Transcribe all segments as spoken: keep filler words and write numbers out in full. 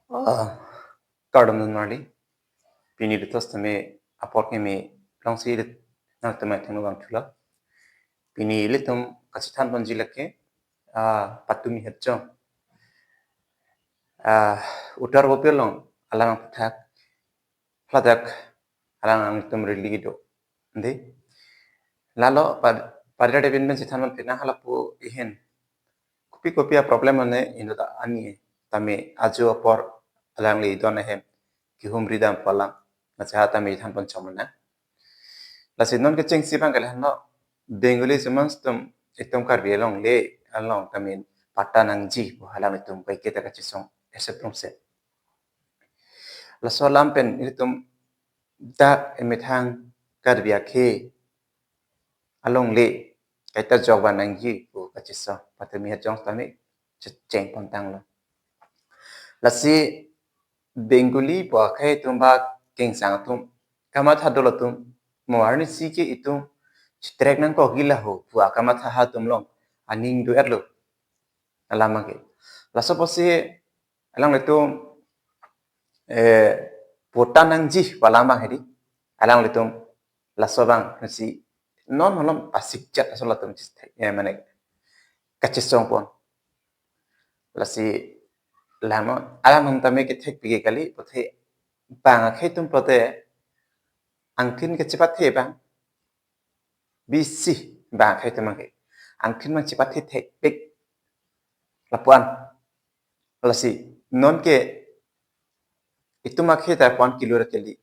Ah, kardom nanmarli. Pini ilitum tame apor keme alongsi ilit nangtum athengno vangthulo. Pini ilitum kachethan ponji lake, ah, Patumi Hejong. Ah, Uttar Bopir along alang aphuthak, ladak alang nangtum release do. Ante lalo pad-, padra David pen chethan ponpinang, halapu ahin kopi kopi a-problem ane inut ta ani tame ajo apor alangli don ahem kehumri dam pu alam, laso tame than pon chomna. Lasi non kechengsi abang ke lahenlo, Bengali Semans atum, itum Karbi alongle along tame patta nangji pu alanglitum kaiketa kachesong ese prongse. Laso alam pen ilitum dak emethang Karbi akhei alongle kaita jokvan nangji pu kachesong Patumi Hejong tame checheng pontanglo. Lasi Bengali pu akhei atum ba kengsang atum kamatha dolo atum, mo arnisi ke itum chetrek nangkok gila ho pu akamatha ha atum along aning do-etlo. Alam abang ke. Laso apotsi alanglitum, eh, patta nangji pu alam abang hedi. Alanglitum laso abang si non malom pasik chat asol atum chis-, eh, mane kachesong pon. Lasi lama alam tame kethekpik kali, puthe bang akhei atum pute angthin kachepathe abang bisi bang akhei atum abang ke angthin abang chepathe thekpik lapuan. Lasi non ke itum akhei ta pon kilura kali.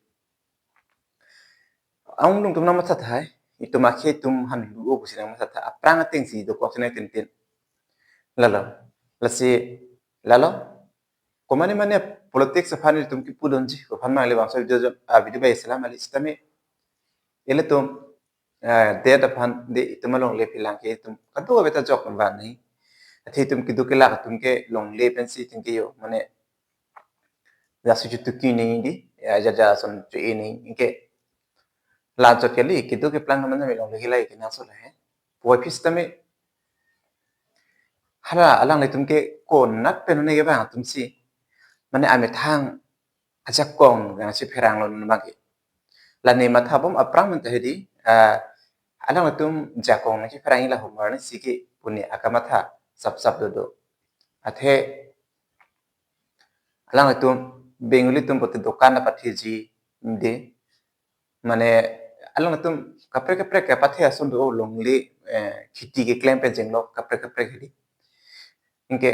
Aung nung tum nangmatha tahai, itum akhei atum han lu o pusi nangmatha tha, aphrang atengsi dokok sene tintin. Lalo, lasi, lalo, komane mane politics aphan itum kipu dunji, aphan mangli bangso video jo-, ah, video bai selam ali sitame. Ilitum, ah, det aphan de itum alongle pilang ke itum kadokave ta jok van nai. Athe itum keduk kelak atum ke longle pensi tingke yo, mane jasu chutuki nai di, ya, jaja son chu e nai, anke lanchot kali, keduk keplang mane me longle hilai ke nangso lahe. Puvoiphit sitame hala alanglitum ke konat pen ne ke bang atumsi, mane amethang ajakong nangchepheranglo non abang ke. Lane mathabom aphrang pen ta hedi, ah, alanglitum jakong nangchepherang ila humar ne si ke pune akamatha sapsap dodo. Athe alanglitum Bengali atum pute dokan ta patheji de. Mane alanglitum kaprek kaprek kapathe ason do longle, eh, kheti keklem pen chenglok kaprek kaprek hedi. Anke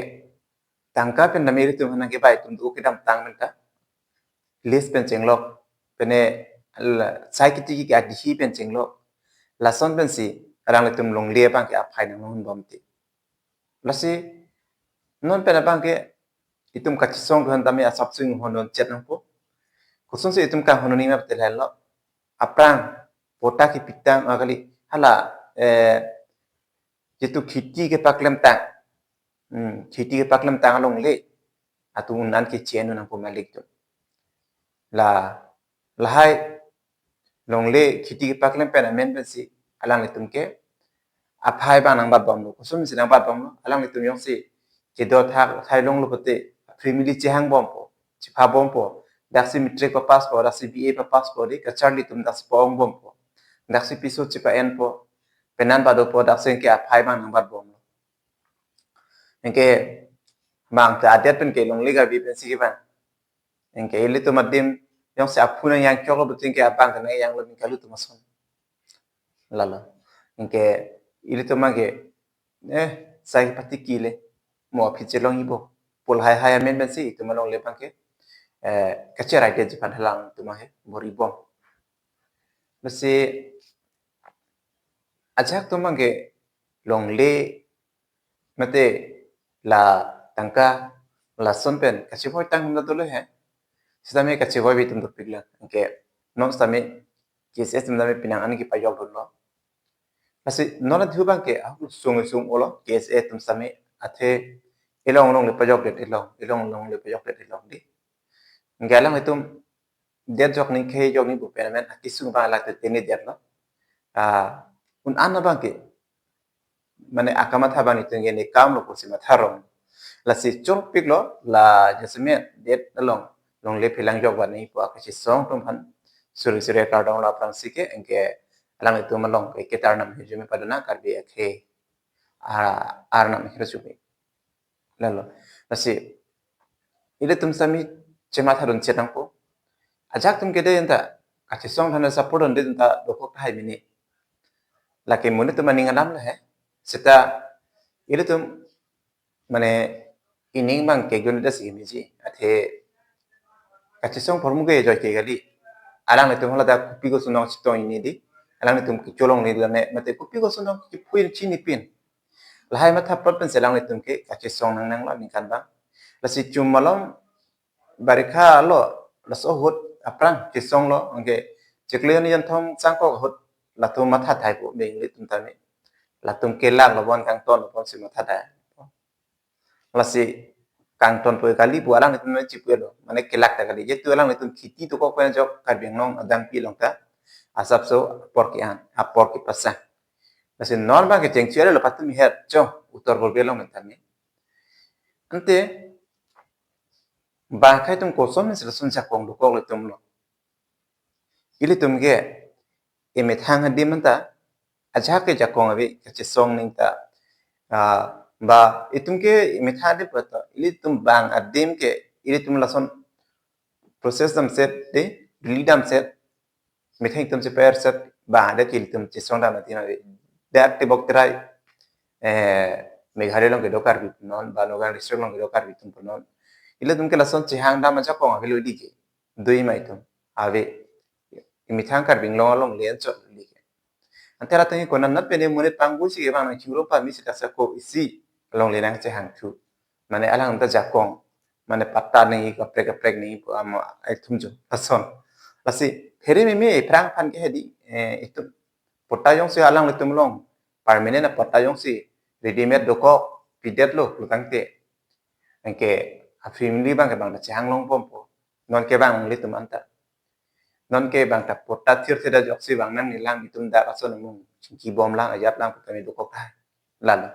tangka pen dam ilitum hanang kebai atum do kedamtang pen ta. List pen chenglok, pene la, sai kheti ke adihi pen chenglok. Lason pensi alanglitum longle abang ke aphai nanglongbom ti. Lasi non pen abang ke itum kachesong duhan tame asap sing honon chet nangpo. Kosonsi itum kang honon nima betel helo. Aphrang patta kepitang akali hala, eh, jitu kheti kepaklemtang. Hmm, kheti kepaklemtang alongle atum un-an ke chenu nangpo malik atum. La, lahai longle kheti kepaklem pen amen pensi alanglitum ke aphai abang nangbatbomlo. Kosonsi nangbatbomlo? Alanglitum jongsi kedo thak thai longlo pute family chehangbompo, chephabompo. Daksi matric papasspo, daksi B A papasspo de, kacharli atum daksi pa-ongbompo. Daksi piso chepa-enpo, penan padopo, daksi anke aphai abang nangbatbomlo. Anke bang ta adet pen ke longle Karbi pensi kevang. Anke ilitum adim jongsi aphu nangjangchoklo pute anke abang ta nangjanglo, anke ilitum ason. Lalo. Anke ilitum abang ke, eh, sai patiki le, mo aphi chelong ibo pu lahai hai amen pensi itum alongle abang ke, eh, kacherai detji aphan halang atum ahe bor-ibom. Lasi ajahak atum abang ke longle mate la tangka lason pen kachevoi tang atum ta dolo he. Sitame kachevoi ave atum dopiklo. Anke non sitame K S A atum tame penang an kepajok dunlo. Lasi non adhu abang ke ahok sung sung olo K S A atum sitame, athe ilong longle pajokdet ilong, ilong longle pajokdet ilong di. Anke alanglitum det jok ni khei jok ni bupen amen akesung abang alak te tene detlo. Ah, un-an abang ke, mane akamatha abang itum ke ne kamlo pusi matha rong. Lasi chorpiklo la jasemet det along longle phelang jok bani pu akachesong atum aphan suri suri kardom lo aphrangsi ke, anke alanglitum along ke ketar nam hijumi padana Karbi akhei, ah, arnam hirjume. Lalo. Lasi ilitum sami chematha dun chetangpo. Ajak atum kede anta kachesong thana support dunde anta dokok tahai mini. Lake monit atum aning alam lahai. Seta ilitum mane ining abang ke gun das imiji. Athe kachesong apor muge joi ke kali. Alanglitum hala dak kopi koson nangchetong ini di. Alanglitum kecholong ni lane mate kopi koson nang kiphuin chinipin. Lahai matha plot pen si alanglitum ke kachesong nangnanglo ningkan abang. Lasi chum malom barikha lo, laso ahut aphrang chesonglo, anke chiklo hini jon thom changkok ahut latum matha thaipo, beng ilitum tame. Latum kelak lo bon kangton lo bon si matha thai. Lasi kangtonpo kali pu alanglitum chipulo, mane kelak ta kali. Jehetu alanglitum kheti dokok pen ajok Karbi Anglong adangpi along ta asapso apor ke-an, apor kepasang. Lasi non abang ke chengchu lo patumi her chong Uttar Borbil along tame. Ante bang akhei atum koson si lason jakong dokok ilitum lo. Ilitum ke emethang adim anta ajak ke jakong ave kachesong ning ta, ah, ba itum ke emethang adim pu ta ilitum bang adim ke ilitum lason process damset de, rally damset, methang atum cheper set, bang adet ke ilitum chesong dam adim ave. Dak tebok terai, eh, Meghalaya along kedo Karbi punon, ba Nagaon district along kedo Karbi atum punon. Ilitum ke lason chehang dam ajakong ave lo di ke. Dui mai atum ave. Emethang Karbi Anglong alongle anchot lo di ke. Ante latum ke konat nat pen monit panggu si ke bang nang chingrum pami seta sako isi alongle nangchehang thu. Mane alang ta jakong. Mane patta nangji kaprek kaprek nangji pu amo ai thum jo lason. Lasi phere meme ephrang aphan ke hedi, eh, itum patta jongsi alanglitum along permanent apatta jongsi readymade dokok pidetlo pulotangte, anke a family abang ke bang ta chehang longbompo. Non ke bang ilitum anta. Non ke bang ta patta thirtheda ajoksi bang nangnelang itum dak ason amung chingkibom lang ajat lang pu tame dokok hai. Lalo.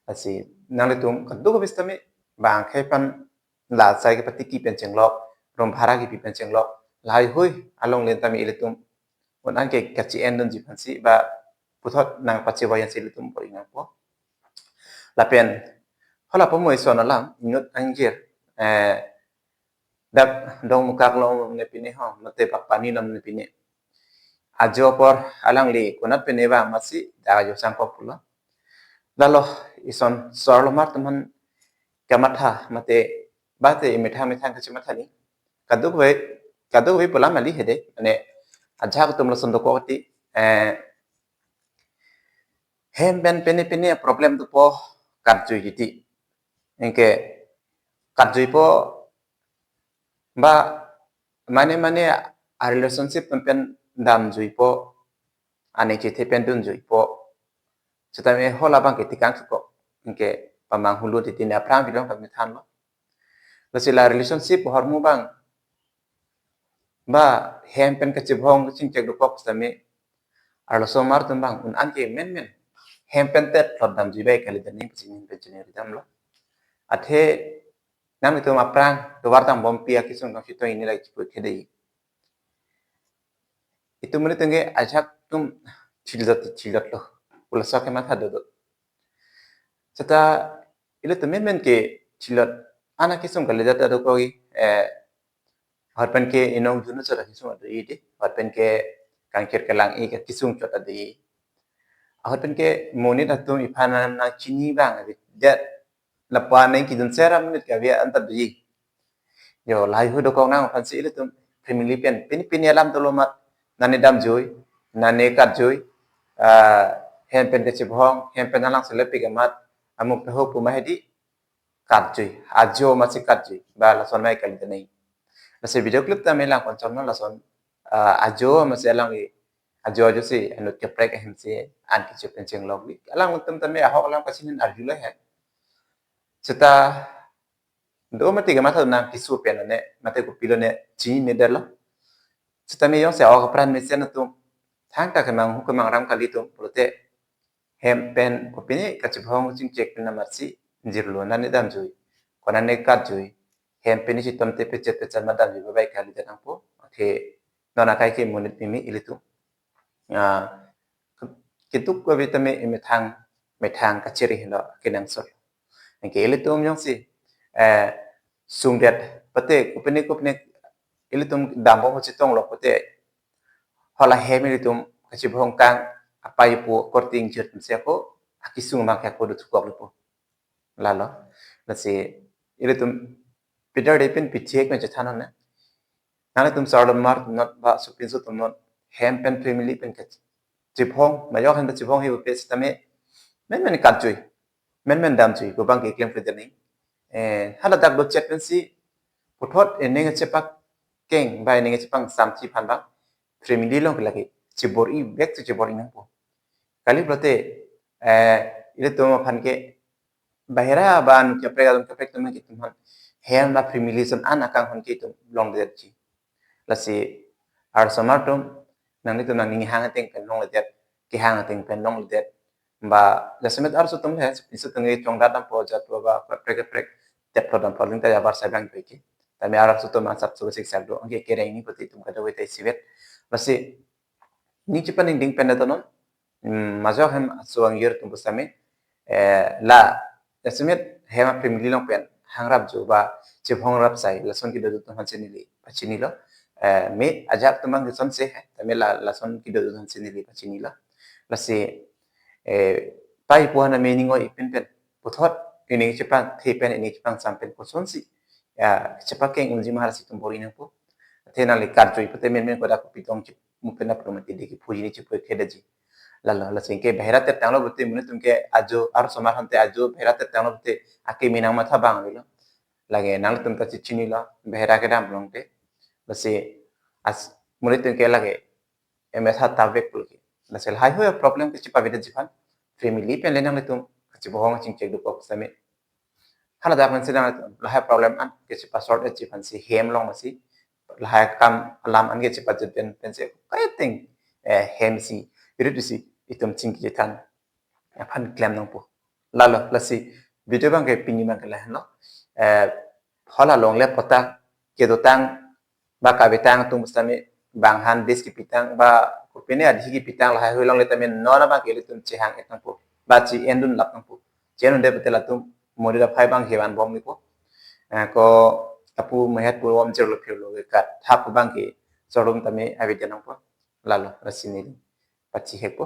Lasi nanglitum kadokave sitame bang akhei aphan la sai kepatiki pen chenglok, room bhara kepi pen chenglok, lahai hui alongle tame ilitum un-an ke kachi-en dunji aphansi ba puthot nangpachevoi ansi ilitum bor-i nangpo. Lapen hala pamoi son alam inut angjir, eh, dak Dongmukak along ne pine ho, mate Pakpani along ne pine. Ajo apor alangli konat pine ba masi dak ajo sangkok pulo. Lalo ison sor lomar teman kamatha mate bate emethang methang kachemathani. Kadokave, kadokave pu alam kali hedi, mane ajak atum lason dokok ti, eh, hem pen pine pine problem dopo karjui titi. Anke karjuipo ba mane mane a relationship pen pen damjuipo, aning chethe pen dunjuipo. Sitame hala abang ke tikang suko. Anke pamang hulu titi ne aphrang bilong kami thanlo. Lasi la relationship ahormu abang ba hem pen kachibhong kachingchek dokok sitame arloso mar atum abang un-an ke menmen hem pen tet plot damjuibai kalidet ne pachini pen chini ridamlo. Athe nanglitum aphrang tovar dambompi akesung kangchitong ini lagi chipu khede. Itum monit atum ke ajak atum chilot chilotlo. Pu laso kematha dodo. Seta ilitum menmen ke chilot an akesung kalidet dokok, eh, ahut pen ke inong dunu chot akesung ado-i di. Ahut pen ke kangkir kelang-i akesung chot ado-i. Ahut pen ke monit atum iphan nangchini abang ave det. Lapu aneng kidun sera monit ke ave anta do-i. Jo lahai hui dokok nang aphansi ilitum family pen pine pine alam dolo amat, nane damjui, nane karjui, ah, hem pen kachibhong, hem pen alang selepik amat, amuk taho pu ma hedi karjui, ajo masi karjui, ba lason mai kalidet ne. Lasi video clip ta melang konchom na lason, ah, ajo masi alangli, ajo ajosi anut keprek ahemsi an kecho pen chenglok bi. Alanglitum tame ahok alam kachinin arjulo he. Seta do mati kematha nang keso pen ne, mate kopilo ne, chinine detlo. Sitame jongsi ahok apran mesen atum thangta kemanghu kemangram kali atum pulote hem pen kopine kachibhong chingchek pen amatsi jirlo nane damjui. Konane karjui, hem pini chitom te pechet pechan madam ji babai kali dan angpo. Athe non akai ke monit mimi ilitum. Ah, ketuk ko vitamin imethang methang kachiri hino kenangsot. Anke ilitum jongsi, eh, sungdet pate kupini kupini ilitum dampo chitong lo pate hala hem ilitum kachibhong kang apai po korting chirtum siako akisung bang ako dutukok lipo. Lalo, lasi ilitum Peter Depin pithek pen chethan na. Nanglitum sarlomar not ba supinso tum not hem pen family pen kachibhong, majok hem chibhong hi upe sitame, men men karjui, men men damjui, kubang ke klem kre jani. Eh, hala dak do chet pensi, puthot ening chepak keng, ba ening chepang samchi phan bang, family long lagi, chibor-i, bek tu chibor-i nangpo. Kali pulote, eh, ilitum aphan ke, bahira ba anu kaprek along kaprek tum ke tum han, hem ba family son an akang hon ke tum longledet ji. Lasi arsomar tum, nanglitum nangning hang ateng pen longledet, kehang ateng pen longledet. Ba jasemet arso tum he, pinso tum ke chongdat dampo jat ba kaprek kaprek, tep lo dampo ling ta jabar sabang pe ke. Tame arso tum ansap so sik sak do, anke kereng ni pati tum kada wai tai sivet. Lasi, ni chipa ning ding pen da tonon, hmm, majok hem suang yer tum pusame, eh, la, jasemet hem a family long pen, hangrap jo ba, chibhong rap sai, lason kedo tum hansi neli, pachini lo. Eh, me ajak tum bang son se he, tame la, lason kedo tum hansi neli, pachini lo. Lasi, eh, pai puhan a meaning o ipin pen, puthot, ini chepang, the pen, ini chepang sam pen, kosonsi, ya, chepak keng unji mahal si tum bor-i nangpo. Athe nangli karjui pate men men kodak pitong chip, mungkin apa mati di ki puji ni chip ke daji. Lalo, lasi ke bahira tet tanglo pate monit tum ke ajo arsomar hante ajo bahira tet tanglo pate ake minang matha bang lo. Lagi nangtum ta chichini lo, bahira kedam long te. Lasi as monit tum ke lagi M S ha tabek pulki. Lasi lahai ho problem ke chipavedet ji phan. Family pen le nanglitum kachibohong chingchek dukok same. Hala dak man sedang lahai problem an ke chipa sort et ji phan si hem long masi. Lahai kam alam an ke chipa jet pen pen se. Kaya ting, eh, hem si, irit si, itum chingki than. Aphan klem nangpo. Lalo, lasi, video bang ke pini bang ke lahen lo. Eh, hala longle pota kedotang, ba kabetang tum sitame bang han bis kepitang, ba kopine adhi kepitang lahai hui longle tame non abang ke ilitum chehang et nangpo. Ba chi-endun lap nangpo. Chi-endunde pate latum modi da phai bang hewan bom nipo. Eh, ko apu mehet pu bom cherlo phirlo ke kat. Thap bang ke sorum tame avedya nangpo. Lalo, lasi neli pachihekpo.